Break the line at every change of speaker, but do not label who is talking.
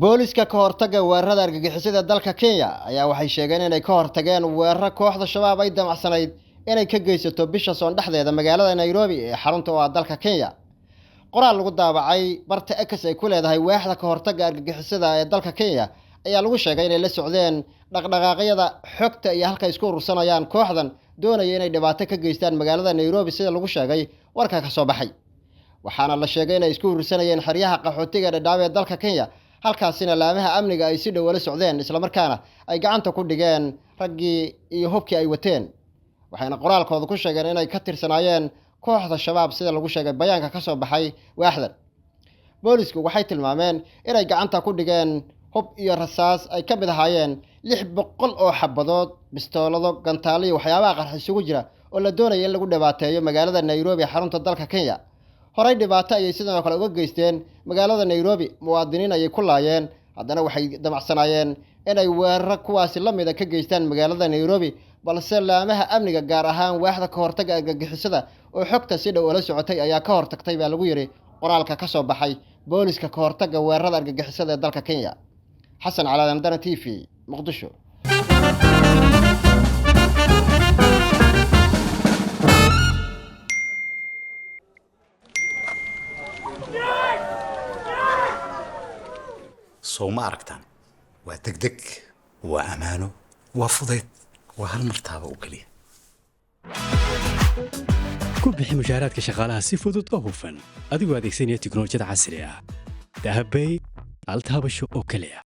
Booliska ka hortagga weerarada argagixisada dalka Kenya ayaa waxay sheegeen inay ka hortageen weeraro kooxda Shabaab ay damacsanayd inay ka geysato bisha soon dhexdeeda magaalada Nairobi ee xarunta u ah dalka Kenya. Qoraal lagu daabacay barta X ay ku leedahay waaxda ka hortagga argagixisada ee dalka Kenya ayaa lagu sheegay inay la socdeen dhaqdhaqaaqyada xogta iyo halka ay isku urursanayaan kooxdan doonaya inay dhibaato ka geystaan magaalada Nairobi, sida lagu sheegay warka ka soo baxay. Waxaana la sheegay inay isku urursanayeen xeryaha qaxootiga Dhadhaab ee dalka Kenya, halkaasina laamaha amniga ay si dhow ula socdeen, islamarkaana ay gacanta ku dhigeen raggii iyo hubkii ay wateen. Waxayna qoraalkooda ku sheegeen inay ka tirsanaayeen kooxda Shabaab, sida lagu sheegay bayaanka ka soo baxay waaxdan. Boolisku waxay tilmaameen inay gacanta ku dhigeen hub iyo rasaas ay ka mid ahaayeen 600 oo xabadood, bistoolado, gantaalo iyo waxyaabaha qarx isugu jira oo la doonaya in lagu dhibaateeyo magaalada Nairobi, xarunta dalka Kenya. Horey dhibaato ayay sidoo kale uga geysteen magaalada Nairobi, muwaadiniin ayay ku laayeen, haddana waxay damacsanaayeen inay weeraro kuwaasi la mida ka geystaan magaalada Nairobi, balse laamaha amniga, gaar ahaan waaxda ka hortagga argagixisada oo xogta si dhow ula socotay, ayaa ka hortagtay, baa lagu yidhi qoraalka ka soo baxay booliska ka hortagga weerarada argagixisada ee dalka Kenya. Xasan Calaadan, Dana TV, Muqdisho.
Sow ma aragtaan? Waa degdeg, waa ammaano, waa fudayd, waa hal martaaba oo keliya.
Ku bixi mushaaraadka shaqaalaha si fudud oo hufan adigoo adeegsanaya tiknolojiyada casriga ah. Dahabbay, hal taabasho oo keliya.